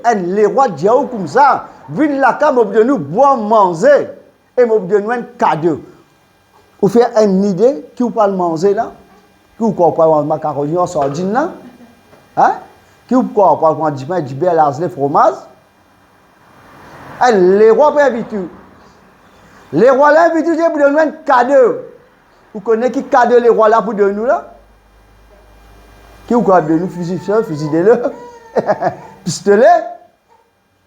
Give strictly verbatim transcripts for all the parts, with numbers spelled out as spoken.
Enn lerwa dir ou koumsa, vinn lakaz mo pou donn ou bwar, manze, e mo pou donn ou enn kado. Ou fer enn ide ki ou pou al manze la? Ki ou krwar ou pou al manz makaroni ar sardinn la? Hein? Ki ou krwar ou pou al pran dipin, diber, lazle, fromaz? Enn lerwa pou invit ou. Lerwa la invit ou, dir pou donn ou enn kado. Ou kone ki kado lerwa la pou donn ou la? Ki ou krwar donn ou, fizi, fizi delo, pistole?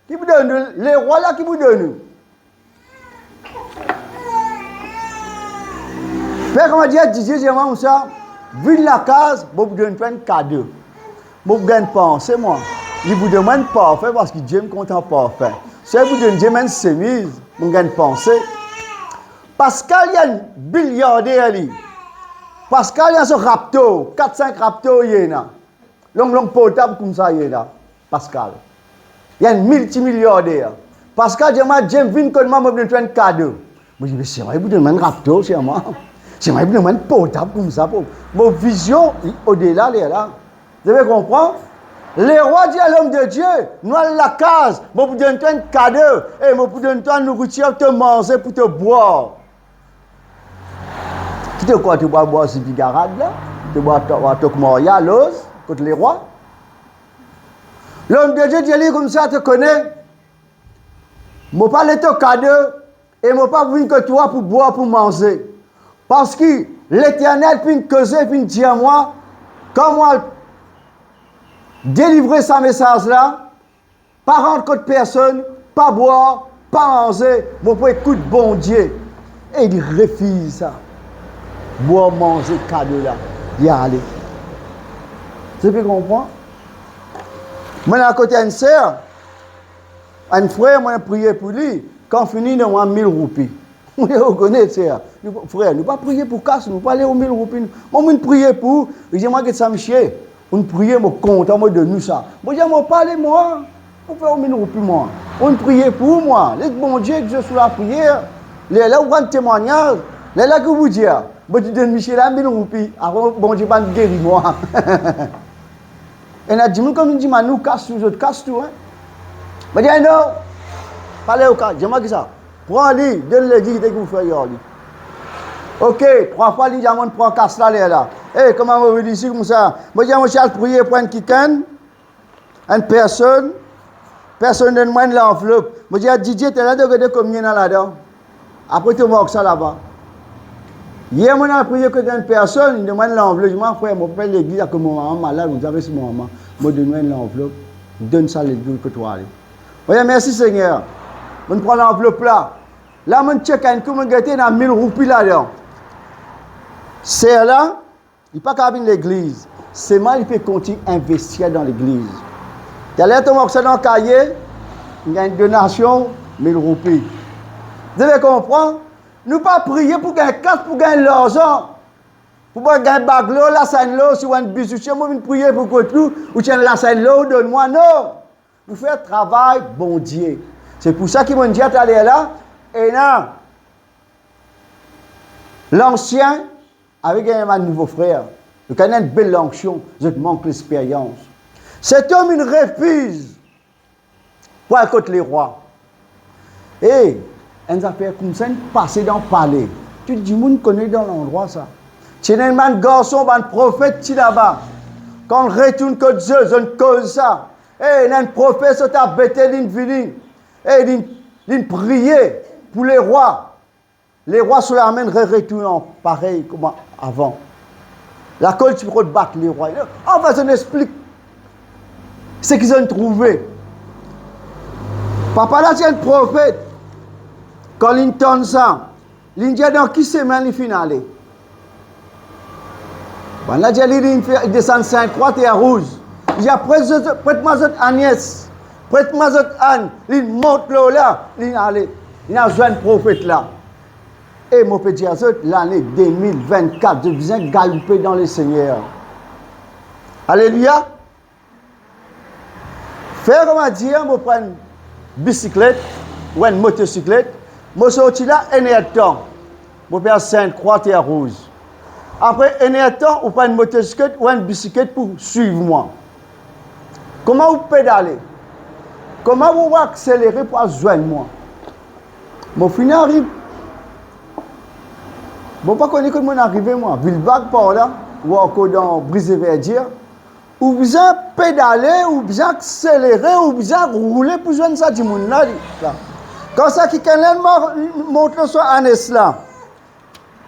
Ki pou donn ou? Lerwa la ki pou donn ou. Fer kouma dir Didier, dir mwa koumsa, vinn lakaz, mo pou donn ou enn kado. Mo pou gagn panse mwa. Li pou donn mwa enn parfin, parski Die kontan parfin. Si li pou donn Die enn semiz, mo gagn panse. Pascal, li enn bilyarder li. Pascal, li ena so Raptor, kat sink Raptor li ena. Long, long portab koumsa li ena, Pascal. Li enn miltimilyarder. Pascal dir mwa, James, vinn kot mwa, mo pou donn twa enn kado. Mo dir, me serman, li pou donn mwa enn Raptor, serman. Serman, li pou donn mwa enn portab koumsa. Pou mo vizion, li odela lerla. Zot pe konpran? Lerwa dir a lom de Die, nou al lakaz, mo pou donn twa enn kado, e mo pou donn twa nouritir pou to manze, pou to bwar. Ki to krwar to pou al bwar zibi garad la? To pou al, to pou al tok marya, loz, kot lerwa? Lom de Die dir li koumsa, to kone, mo pa le to kado, e mo pa pou vinn kot twa pou bwar, pou manze. Parski Leternel finn koze, finn dir mwa, kan mo al delivre sa mesaz la, pa rant kot personn, pa bwar, pa manze, mo pou ekout Bondie. E li refiz sa. Bwar, manze kado la, li ale. Zot pe konpran? Mo ena kot enn ser, enn frer, mo priye pou li, kan fini, donn mwa mil roupi. Ou kone, ser, nou, frer, nou pa priye pou kas, nou pa le ou mil roupi, nou. Mo, mo priye pou ou, li dir mwa, get sa misie, ou priye, mo kontan, mo donn ou sa. Mo dir, mo pa le mwa, mo fer ou mil roupi mwa. Mo priye pou ou mwa, les Bondie exerse ou lapriyer. Lerla ou rann temwagnaz, lerla ki ou pou dir, mo ti donn misie la mil roupi, apre Bondie pa geri mwa. Ena dimoun kan nou dimann ou kas tou, zot kas tou, hein. Mo dir, non, pa le ou kas, dir mwa kisa. Pran li, donn legliz, ki pou fer ar li. Ok, trwa fwa li dir mwa pran kas la, lerla. E, kouma mo vinn isi koumsa, mo dir, mo ti al priye pou enn kikenn, enn personn, personn donn mwa enn lanvlop. Mo dir, Didier, to ena de gete komie ena ladan. Apre to mark sa laba. Yer mo al priye kot enn personn, li donn mwa enn lanvlop, li dir mwa, frer, mo pe legliz akoz mo mama malad, mo ti ave si mo mama, mo donn ou enn lanvlop, donn sa legliz kot ou ale. Mo dir, mersi Segner. Mo pran lanvlop la. La mo chek enn kou, mo gete ena mil roupi ladan. Ser la, li pa kapav vinn legliz. Selman li pe kontign investi dan legliz. Taler to mark sa dan kaye, li gagn donasion, mil roupi. Zot pe konpran? Nou pa priye pou gagn kas, pou gagn larzan. Pou mo gagn bag lor, lasenn lor, si ou enn bizoutie, mo vinn priye pou kot ou, ou ti enn lasenn lor, ou donn mwa, non. Nou fer travay Bondie. Se pou sa ki mo dir taler la, ena lansien avek enn bann nouvo frer. Nou gagn enn bel lanksion, zot mank lexperyans. Set om inn refiz pou al kot lerwa. E, enn zafer koumsa inn pase dan pale. Tou dimoun kone dan landrwa sa. Ti ena enn bann garson, bann profet ti laba. Kan retourn kot zot, zot koz sa. E, ena enn profet sot ar Betel, linn vini. E, linn, linn priye pou lerwa. Lerwa Solomon re-, retourn parey kouma avan. Lakol ti pe rod bat lerwa. Anfin, zot inn explik seki zot inn trouve. Papa la ti enn profet. Kan linn tann sa, linn dir dan ki semin li finn ale. Bannla dir li, linn fer, li desann Sint Krwa, Ter Rouz. Li dir, pret zot, pret mwa zot Agnes, pret mwa zot Ann. Linn mont lor la, linn ale. Linn al zwenn profet la. E mo pe dir zot, lane de mil vennkat, zot bizin galoupe dan Lesegner. Alelouya! Fer kouma dir, mo pran enn bisiklet, ou enn motosiklet, mo sorti la enn-ertan, mo pe al Sint Krwa, Ter Rouz. Apre enn-ertan, ou pran enn motosiklet ou enn bisiklet pou swiv mwa. Kouma ou pedale? Kouma ou akselere pou al zwenn mwa? Mo finn ariv. Mo pa kone kot mo arive mwa, Vilvag par la, ou ankor dan Brise et Verdir. Ou bizin pedale, ou bizin akselere, ou bizin roule pou zwenn sa dimoun la, li, la. Kan sa kikenn la mont lor so anes la,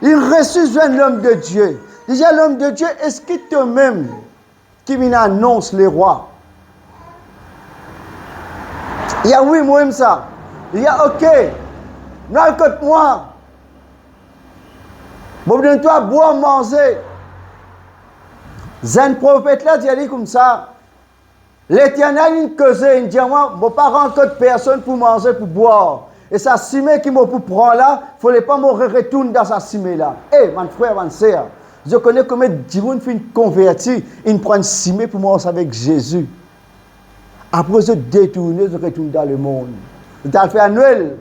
li resi zwenn lom de Die. Li dir, "Lom de Die, eski tomem ki vinn anons lerwa?" Li dir, "Wi, momem sa." Li dir, "Oke, nou al kot mwa. Mo pou donn twa bwar, manze." Zenn profet la dir li koumsa, "Leternel inn koze, inn dir mwa, mo pa rann kot personn pou manze, pou bwar. E sa sime ki mo pou pran la, fode pa mo re-, retourn dan sa sime la." E, bann frer, bann ser, zot kone konbien dimoun finn konverti, inn pran sime pou mars avek Zezi. Apre zot detourne, zot retourn dan lemond. Zot al fer Nwel,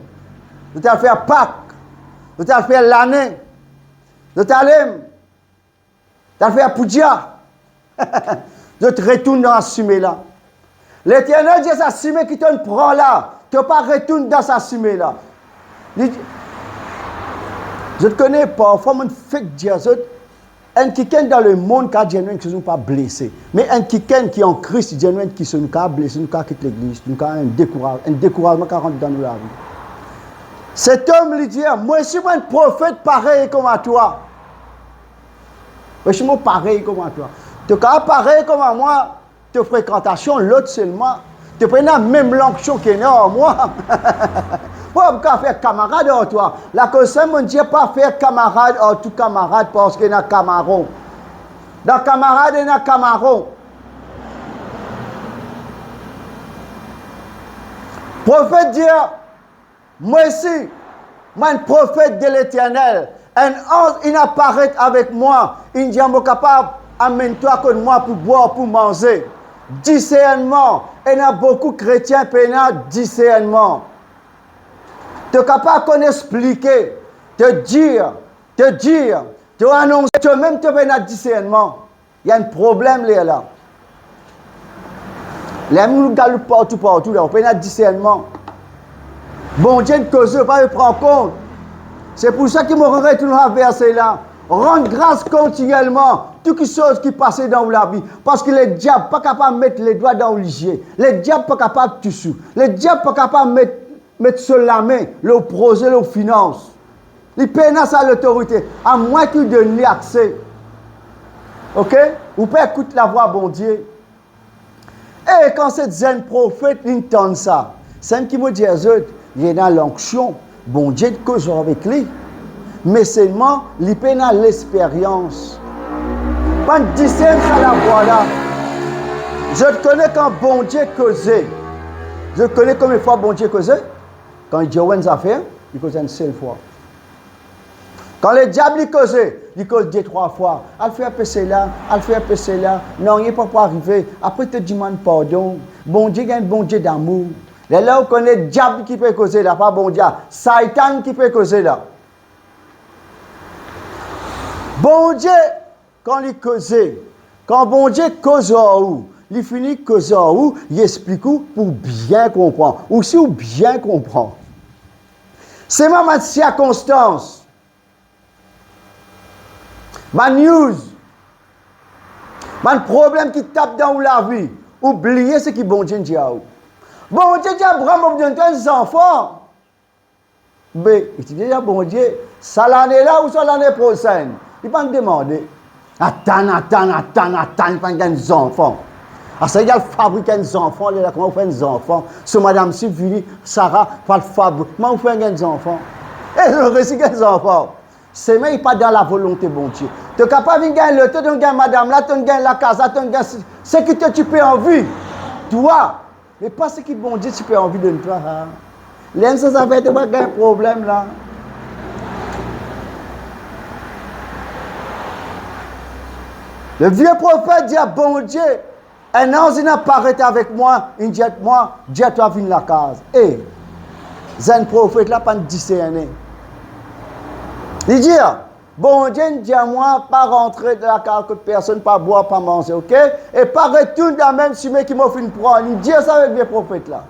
zot al fer Pak, zot al fer lane, zot al, zot al fer Poudia. Zot retourn dan sa sime la. Leternel dir, "Sa sime ki to'nn pran la, to pa retourn dan sa sime la." Li, zot kone, parfwa mo'nn fek dir zot, enn kikenn dan lemond kapav dir nou enn kiksoz, nou pa blese. Me enn kikenn ki an Kris, li dir nou enn kiksoz, nou kapav blese, nou kapav kit legliz, nou kapav enn dekouraz-, enn dekourazman kapav rant dan nou lavi. Setom, li dir, "Mo osi mo enn profet parey kouma twa." Mo osi mo parey kouma twa. To kapav parey kouma mwa, to frekantasion lot selman. To pena mem lanksion ki ena ar mwa. Mo pa kapav fer kamarad ar twa. Lakoz Sem Bondie pa fer kamarad ar tou kamarad, parski ena kamaron. Dan kamarad ena kamaron. Profet dir, "Mo osi, mo enn profet de Leternel. Enn anz inn aparet avek mwa, inn dir mo kapav amenn twa kot mwa pou bwar, pou manze." Disernman, ena boukou kretien pena disernman. To kapav konn explike, to dir, to dir, to anonse, to mem to pena disernman. Ena enn problem lerla. Lerla nou galoup partou, partou la, ou pena disernman. Bondie inn koze, ou pa pe pran kont. Se pou sa ki mo retourn lor verse la. Rann gras kontinielman, tou kiksoz ki pase dan ou lavi, parski lediab pa kapav met ledwa dan ou lizie, lediab pa kapav tous ou, lediab pa kapav met, met so lame lor proze, lor finans. Li pena sa lotorite, amwin ki ou donn li akse. Oke? Ou pe ekout lavwa Bondie. E kan set zenn profet, linn tann sa, samem ki mo dir zot, li ena lanksion, Bondie koz avek li, me selman li pena lexperyans. Pa'nn disern sa lavwa la. Zot kone kan Bondie koze, zot kone konbien fwa Bondie koze? Kan li dir ou enn zafer, li koz enn sel fwa. Kan lediab li koze, li koz de trwa fwa. Al fer pese la, al fer pese la, nanye pa pou arive. Apre to dimann pardon. Bondie enn Bondie damour. Lerla ou kone diab ki pe koze la, pa Bondie. Satan ki pe koze la. Bondie, kan li koze, kan Bondie koz ar ou, li fini koz ar ou, li explik ou pou bien konpran. Ou si ou bien konpran. Selman bann sirkonstans, bann news, bann problem ki tap dan ou lavi, ou bliye seki Bondie dir ar ou. Bondie dir Abraam, mo pou donn twa enn zanfan. Be, li ti dir Bondie, sa lane la ouswa lane prosenn? Li pa'nn demande. Atann, atann, atann, atann, li pa'nn gagn zanfan. Aswar li al fabrik enn zanfan, li la, kouma ou fer enn zanfan? So madam si vini, Sara, pou al fabrik, kouma ou fer gagn zanfan? E, li resi gagn zanfan. Selman li pa dan lavolonte Bondie. To kapav vinn gagn loto, to'nn gagn madam la, to'nn gagn lakaz la, to'nn gagn se, seki to ti pe anvi, twa. Me pa seki Bondie ti pe anvi donn twa, ha. Lerla sa zafer to pa gagn problem la. Le vie profet dir Bondie, enn anz inn aparet avek mwa, inn dir mwa, dir twa vinn lakaz. E, zenn profet la pa'nn diserne. Li dir, Bondie inn dir mwa pa rantre dan lakaz kot personn, pa bwar, pa manze, oke? E pa retourn dan mem sime ki mo finn pran. Li dir sa avek vie profet la.